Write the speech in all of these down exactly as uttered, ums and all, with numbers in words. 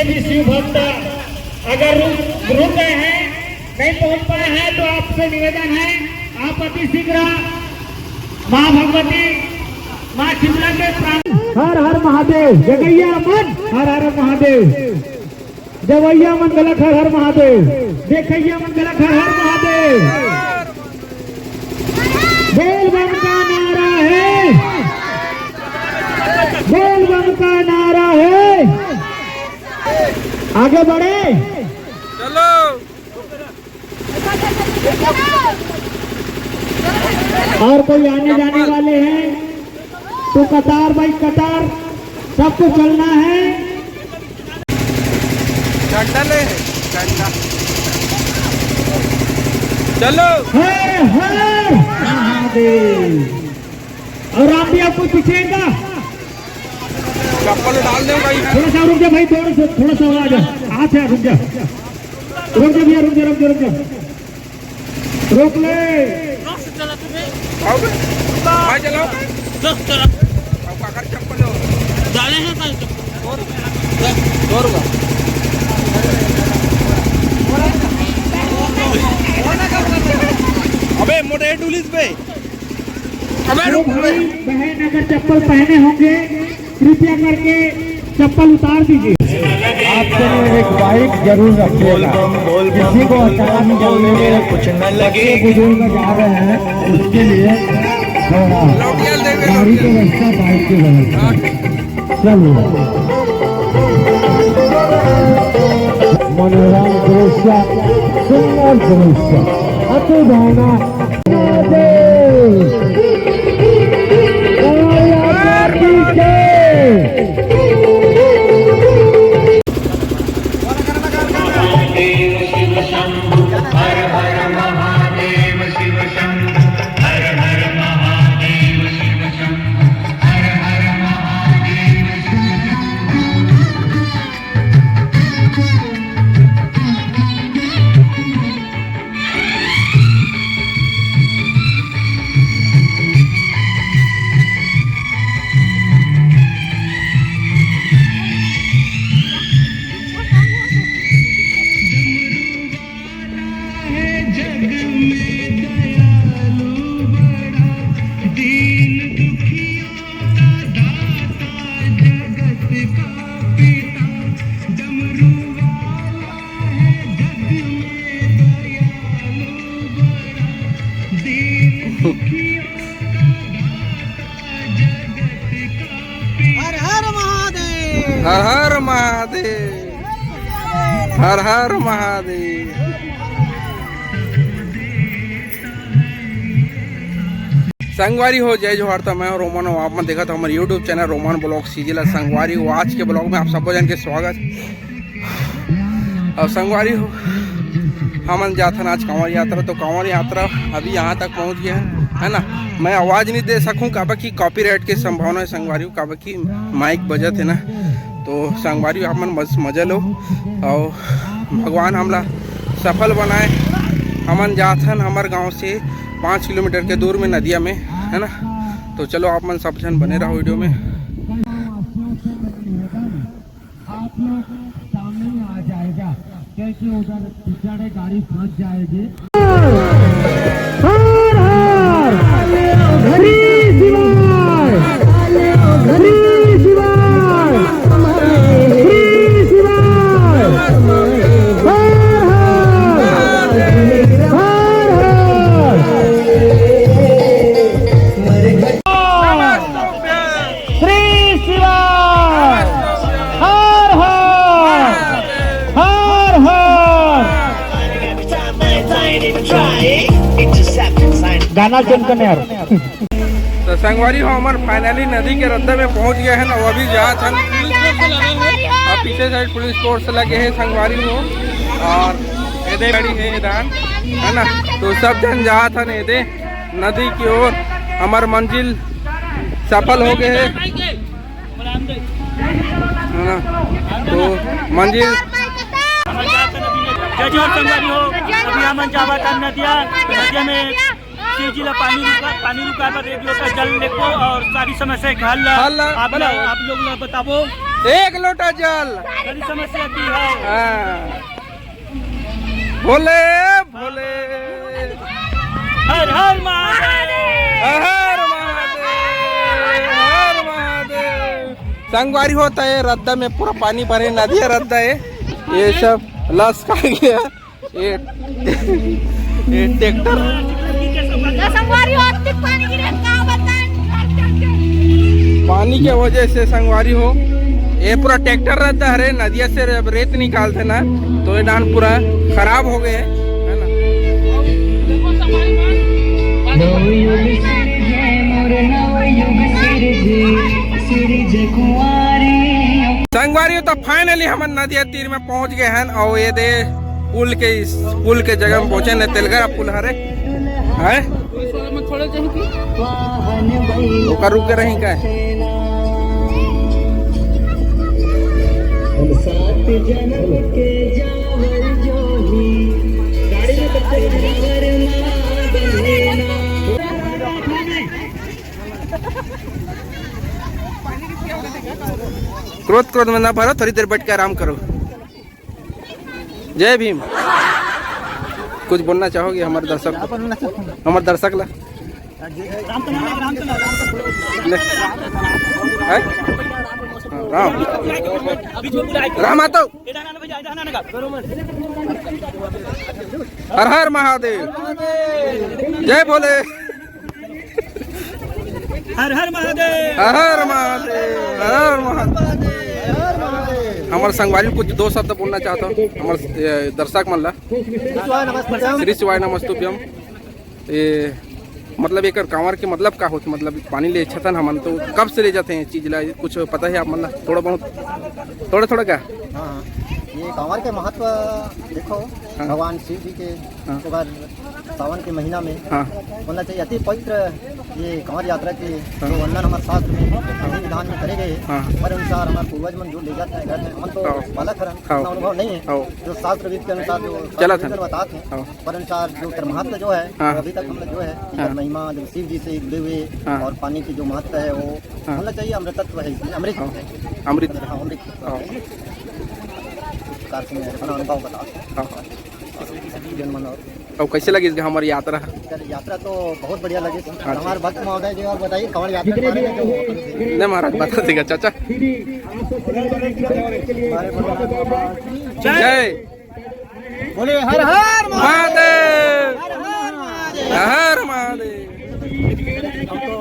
भी शिव भक्त अगर रुक, रुक गए हैं, नहीं पहुंच पाए हैं, तो आपसे निवेदन है, आप अति शीघ्र माँ भगवती, माँ शिमला के प्राण। हर हर महादेव, जगैया मन, हर हर महादेव। जवैया मन गलत, हर हर महादेव। देखैया मन गलत, हर हर महादेव। बोल बम का नारा है, बोल बम का नारा है। आगे बढ़े। चलो। और कोई आने जाने वाले हैं तो कतार बाई कतार सबको चलना है। झंडा ले, झंडा। चलो। हर हर महादेव। और आप भी, आपको पीछे का चप्पल डाल दे भाई। थोड़ा सा रुक जा भाई, थोड़ा सा, थोड़ा सा और आ जा। आ जा, रुक जा, रुक जा भैया, रुक जा, रुक जा, रुक जा। रोक ले। आओ बे। भाई चलाओ। चल, चला। अब अगर चप्पल हो। जाने हैं कल चप्पल। और? और हुआ। अबे मोटे डुलिस बे। अबे जो रुक बे। भाई बहन अगर चप्पल पहने होंगे, कृपया करके चप्पल उतार दीजिए। आप जरूर एक बाइक जरूर रखिएगा। किसी को अचानक चलने में कुछ न लगे, बुजुर्ग जा रहे हैं, उसके लिए थोड़ा गाड़ी की व्यवस्था, बाइक की व्यवस्था। चलिए, मनोरम दृश्य, सुंदर दृश्य, अति भावना। हर हर महादेव। हर हर महादेव। हर हर महादेव। संगवारी हो, जय जोहार। त मैं रोमन हूँ, आप मन देखत हो हमर YouTube channel Roman blog CG ला। संगवारी हो, आज के ब्लॉग में आप सबो जन के स्वागत। और संगवारी हो, हमन जाथन आज कांवर यात्रा, तो कांवर यात्रा अभी यहाँ तक पहुँच गया है, है ना। मैं आवाज़ नहीं दे सकूँ, काबर कि कॉपीराइट के संभावना है संगवारी हो, काबर कि माइक बजत है ना। तो संगवारी हो, आप मन मस-, मजा लो और भगवान हमला सफल बनाए। हमन जाथन हमर गांव से पाँच किलोमीटर के दूर में नदिया में, है ना। तो चलो आप मन सब जन बने रहो वीडियो में। आप लोग सामने ही आ जाएगा, क्योंकि उधर पिछड़े गाड़ी फंस जाएगी। हर हर श्री शिवाय, श्री शिवाय, श्री शिवाय। हर हर, हर हर। श्री शिवाय। हर हर, हर हर। गाना चेंज करने यार। तो संगवारी हो, हमर फाइनली नदी के रद्दा में पहुंच गए हैं ना, वो अभी जात हन। अब पीछे साइड पुलिस फोर्स लगे हैं संगवारी हो, और एदे गाड़ी है इधर, है ना। तो सब जन जात हन एदे नदी की ओर। हमर मंजिल सफल हो गए है, है ना। तो मंजिल जय जोहार संगवारी हो, अभी हमन जावत हन नदिया, नदिया में शिव जी ला पानी रुका, पानी रुका बर रेडियो का जल लेको और सारी समस्या हल ला हल ला आप, आप लोग ला बताबो। एक लोटा जल। बड़ी समस्या की है। हाँ। भोले, भोले। हर हर महादेव। हर महादेव, हर महादेव। संगवारी हो, ए रद्दा में पूरा पानी भरे, नदिया रद्दा है, ये सब लस खा गया। ये, ये ट्रैक्टर। तो संगवारी हो, अतिक पानी गिरे, का बताएं? पानी के वजह से संगवारी हो, ये पूरा ट्रैक्टर रद्दा हरे, नदिया से अब रेत निकालते ना, तो ये डांड पूरा खराब हो गए, है ना? संगवारी हो, तो finally हमन नदिया तीर में पहुंच गए हैं और ये दे पुल के, इस पुल के जगह में पहुंचे ने, तेलगरा पुल हरे, हैं? ओकर रुक के रही का? क्रोध, क्रोध में ना भरो, थोड़ी देर बैठ के आराम करो। जय भीम। कुछ बोलना चाहोगे हमारे दर्शक को? हमारे दर्शक ला? ले। हैं? हाँ, राम। राम आता। हर हर महादेव। जय भोले। हर हर महादेव। हर हर महादेव। हर हर महादेव। हमारे संगवारी कुछ दो शब्द बोलना चाहता हूँ हमारे, ए, दर्शक मन ला। श्री शिवाय नमस्तुभ्यम। ये मतलब एकर कांवर के मतलब का होथे? मतलब पानी ले छथन हमन, तो कब से ले जाते हैं चीज ला, कुछ पता है आप मन ला? थोड़ा बहुत, थोड़ा थोड़ा का? हाँ, हाँ। ये कांवर के महत्व देखो, हाँ। भगवान शिव जी के हाँ। ओकर सावन के महीना में हाँ। बोलना चाहिए, अति पवित्र ये कांवर यात्रा के हाँ। जो वर्णन हमारे शास्त्र में विधि विधान में करे गए हैं, हाँ। पर अनुसार हमारे पूर्वज मन जो ले जाते हैं घर में, हम तो हाँ। बालक हरन, हाँ। इतना अनुभव नहीं है। हाँ। जो शास्त्र विधि के अनुसार जो चलत शास्त्र हन। विधि बताते हैं, हाँ। पर अनुसार जो एकर महत्व जो है, हाँ। वो अभी तक हम लोग जो है, एकर हाँ। महिमा जो शिव जी से जुड़े हुए हाँ। और पानी की जो महत्व है, वो हाँ। बोलना चाहिए अमृतत्व है, इसमें अमृत हाँ। है। अमृत। हाँ, अमृत। हाँ। इस प्रकार से मैं अपना अनुभव बता सकता हूँ। हाँ। और जन मन और और कैसे लगिस गा हमर यात्रा? सर, यात्रा तो बहुत बढ़िया लगिस। अच्छा। हमारे भक्त महोदय जी और बताइए, कांवर यात्रा के बारे में जो नहीं महाराज, बता देगा चाचा। हमारे भगवान जय। बोले हर हर महादेव। महादेव। हर हर महादेव। हर हर महादेव। हम तो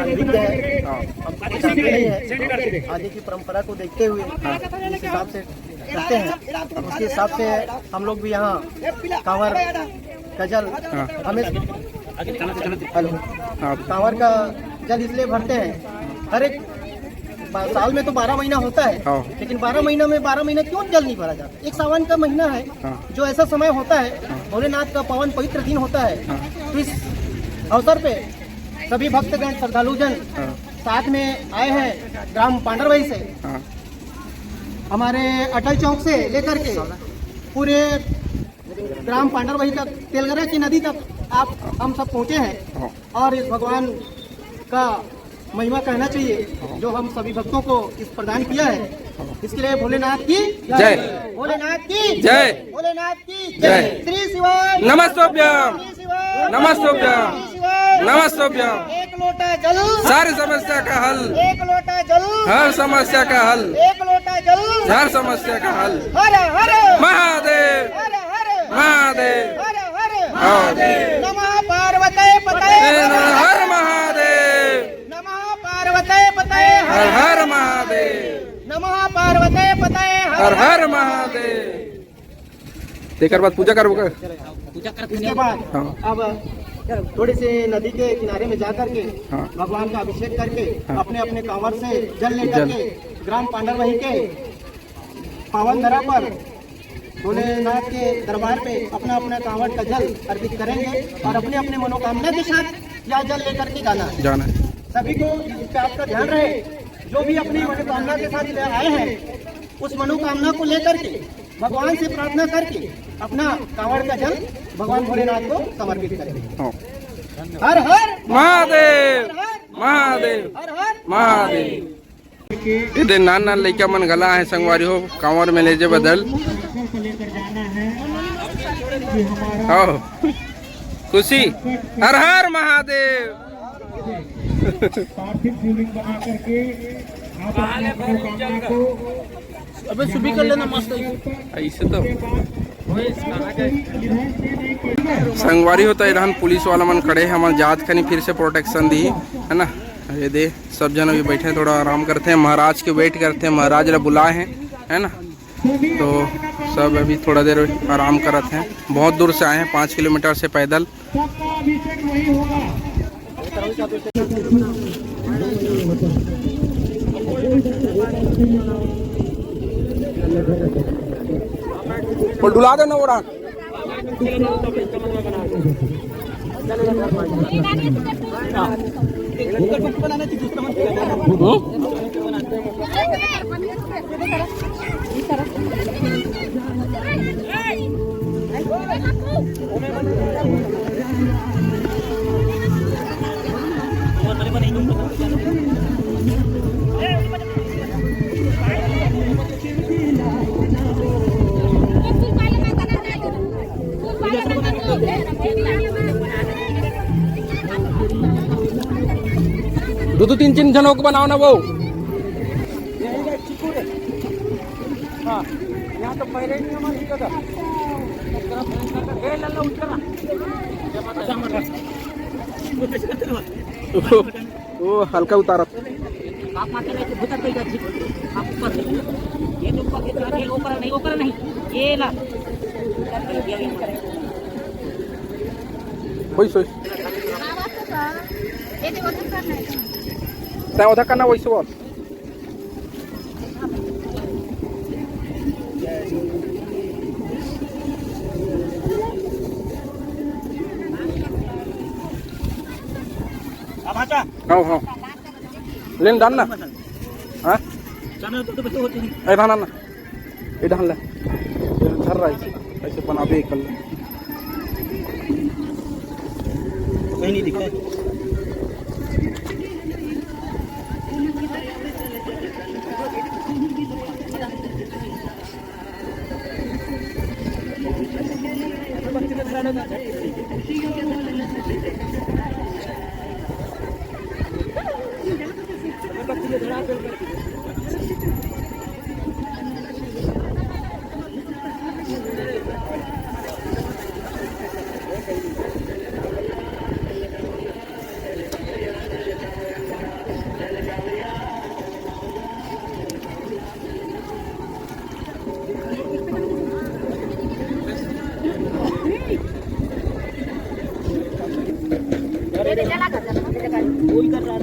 अनभिज्ञ हैं। हाँ। हमको कुछ जानते नहीं है। आगे की परंपरा को देखते हुए हाँ। इस हिसाब से करते हैं। उसके हिसाब से हम लोग भी यहाँ कांवर का जल हाँ। हमें हेलो हाँ। कांवर का जल इसलिए भरते हैं, हर एक बा- साल में तो बारह महीना होता है, हाँ। लेकिन बारह महीना में बारह महीना क्यों जल नहीं भरा जाता? एक सावन का महीना है, हाँ। जो ऐसा समय होता है, हाँ। भोलेनाथ का पावन पवित्र दिन होता है, हाँ। तो इस अवसर पे सभी भक्तगण, श्रद्धालुजन हाँ। साथ में आए हैं ग्राम पांडरवही से। हाँ। हमारे अटल चौक से लेकर के पूरे ग्राम पांडरवही तक, तेलगरा की नदी तक आप हम सब पहुँचे हैं हाँ। और इस भगवान का महिमा कहना चाहिए, हाँ। जो हम सभी भक्तों को इस प्रदान किया है, हाँ। इसके लिए भोलेनाथ की जय। भोलेनाथ की जय। भोलेनाथ की जय। श्री शिवाय नमस्तुभ्यम। श्री शिवाय नमस्तुभ्यम। श्री शिवाय नमस्तुभ्यम। एक लोटा जल। सारी समस्या का हल। एक लोटा जल। हर समस्या का हल। एक लोटा जल। हर समस्या का हल। हर हर महादेव। हर हर महादेव। हर हर महादेव। नमः पार्वते पते। हर हर महादेव। नमः पार्वते पते। हर हर महादेव। नमः पार्वते पते। हर हर महादेव। तेकर बाद पूजा करबो का? पूजा करते इसके बाद हाँ। अब थोड़े से नदी के किनारे में जा करके हाँ। भगवान का अभिषेक करके हाँ। अपने अपने कांवर से जल लेकर जल। के ग्राम पांडरवही के पावन धरा पर भोलेनाथ के दरबार पे अपना अपना कांवर का जल अर्पित करेंगे और अपने अपने मनोकामना के साथ यह जल लेकर के जाना है। जाना है। सभी को इस बात का ध्यान रहे, जो भी अपनी मनोकामना के साथ ले आए हैं, उस मनोकामना को लेकर के भगवान से प्रार्थना करके अपना कांवड़ का जल भगवान भोलेनाथ को समर्पित करें। हाँ। हर हर महादेव। हर हर महादेव। हर हर महादेव। ये दे नान नान लइका मन घला हे संगवारी हो, कांवर में ले जे बदल। आओ, खुशी, हर हर महादेव। अबे सुबह कर लेना मस्त है। ऐसे तो संगवारी हो, त इधर पुलिस वाला मन खड़े हे, हमन जात खनी फिर से प्रोटेक्शन दी, है ना। ये दे, सब जन अभी बैठे हैं, थोड़ा आराम करते हैं, महाराज के वेट करते हैं, महाराज ला बुलाए हैं, है ना। तो सब अभी थोड़ा देर आराम करत हैं, बहुत दूर से आए हैं, पाँच किलोमीटर से पैदल। बोल, डुला दे ना वो राख। दो दो तीन तीन जनों को बनाओ ना वो। हाँ, यहाँ तो पहले ही नहीं हमारे इधर। ए, लल्ला, उतर ना। वो हल्का उतारत। आप माथे में भूतर पे जाती। आप ऊपर। ये तो ऊपर, ये ऊपर नहीं, ऊपर नहीं। ये ना। होइस, होइस। तैं ओधा करना, वैसे बोल। हाँ, हाँ। लेन डाल ना। हाँ? ए, ना, ना, ना। ए, डाल ले। ए, धर रहा है इसे। ऐसे बनाबे कर ले। कहीं नहीं दिखा है।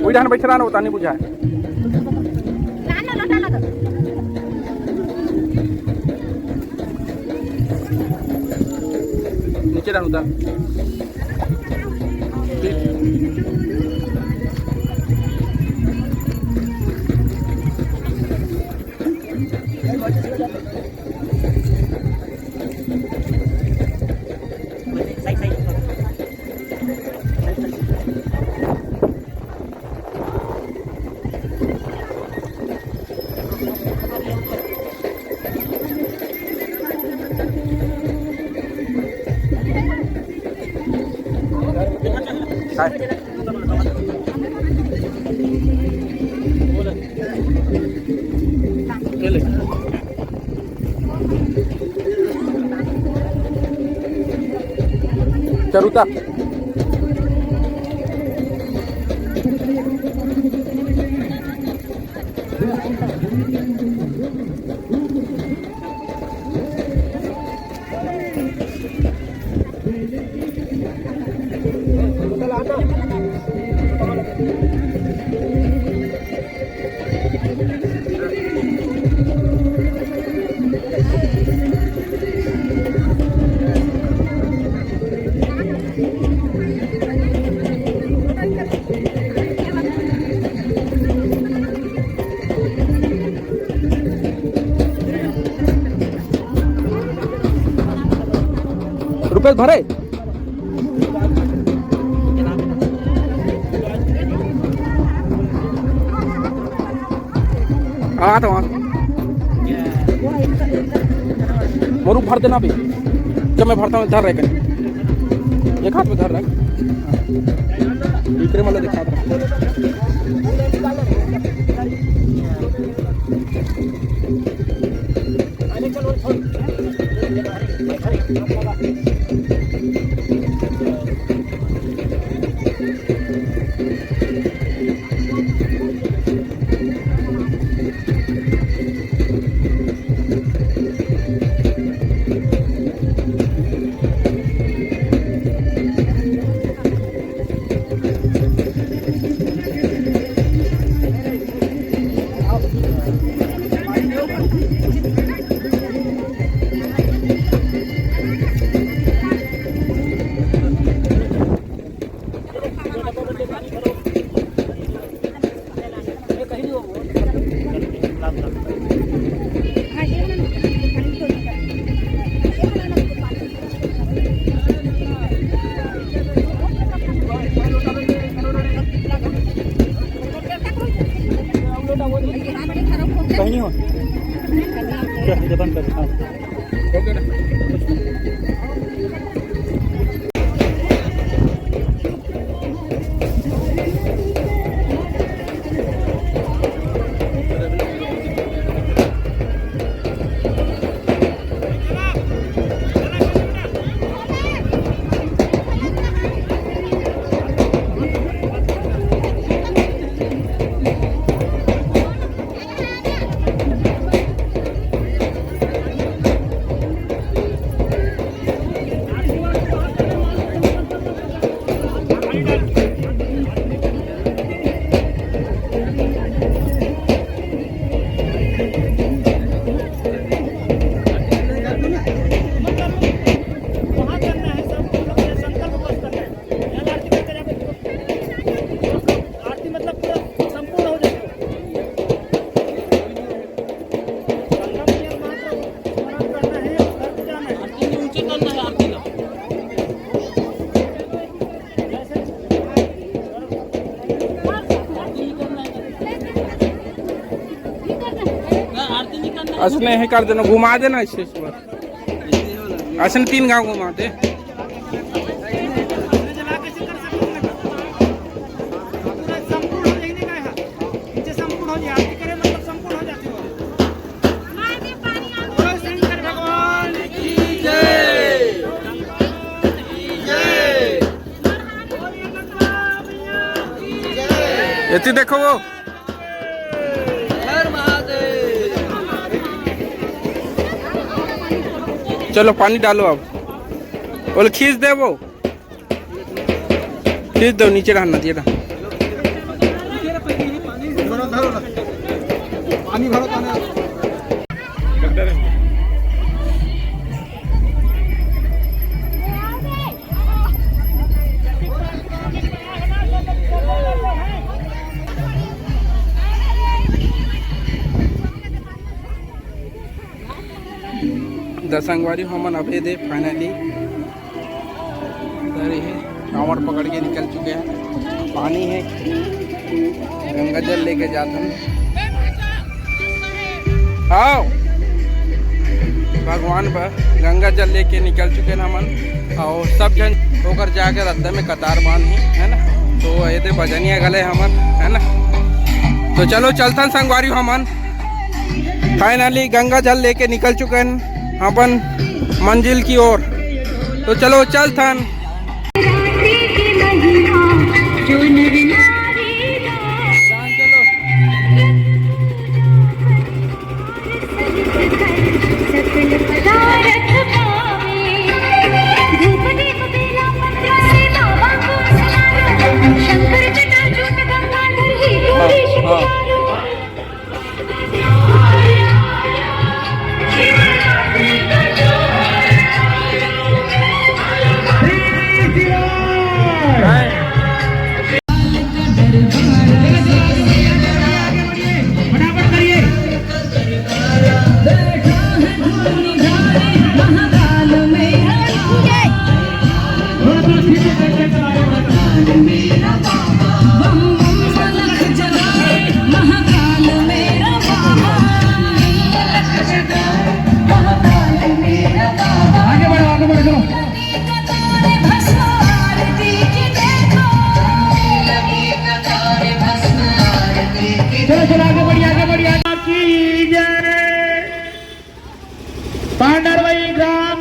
उही ठान बइठे रहा ना, ओता नहीं बुझाए। नीचे रहा उधर। चल उतर। रुपेश भरे। हाँ, तो वहाँ। मोरू भर देना भी। जब मैं भरता हूँ, धर रहे कहीं। एक हाथ में धर रहे। दूसरे वाला दिखा रहा। कहीं नहीं हो। क्या है? बंद कर। हाँ। असने हे कर देना, घुमा देना स्टेज पर। असने तीन गांव घुमा दे। एती देखो वो। चलो पानी डालो अब। बोले खींच दे वो। खींच दो, नीचे रहना दिए ना। त संगवारी हमन अबे दे finally इधर ही कांवर पकड़ के निकल चुके हैं। पानी है, गंगा जल लेके जात हन। आओ भगवान पर गंगा जल लेके निकल चुके हैं हमन। और सब जन ओकर जाके रद्दा में कतार बांध ही, है ना। तो ये दे बजनिया घले हमन, है ना। तो चलो चलथन संगवारी हमन। Finally गंगा जल लेके निकल चुके हैं अपन मंजिल की ओर। तो चलो चलथन।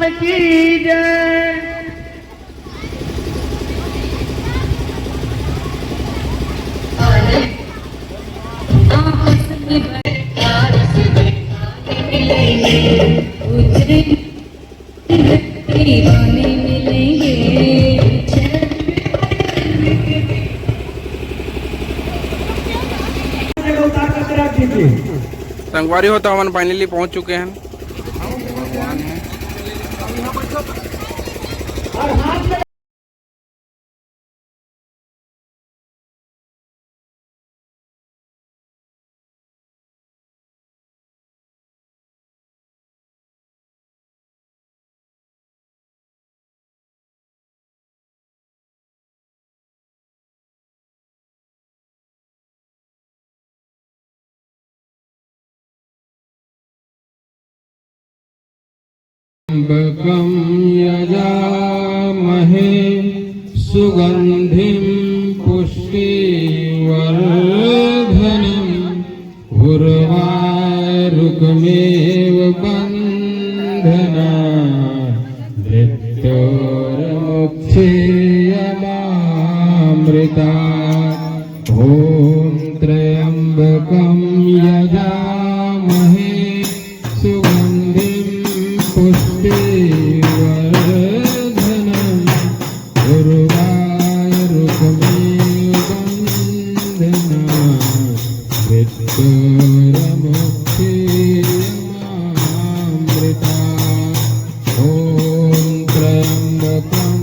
की जय। संगवारी हो, तो हमन finally पहुंच चुके हैं। त्र्यम्बकं यजामहे सुगन्धिं पुष्टिवर्धनम्। उर्वारुकमेव बन्धनान् मृत्योर्मुक्षेयमामृतात्। ॐ त्र्यम्बकं यजामहे सुगन्धिं पुष्टिवर्धनम्। उर्वारुकमेव बन्धनान् मृत्योर्मुक्षेयमामृतात्। ॐ त्र्यम्बकं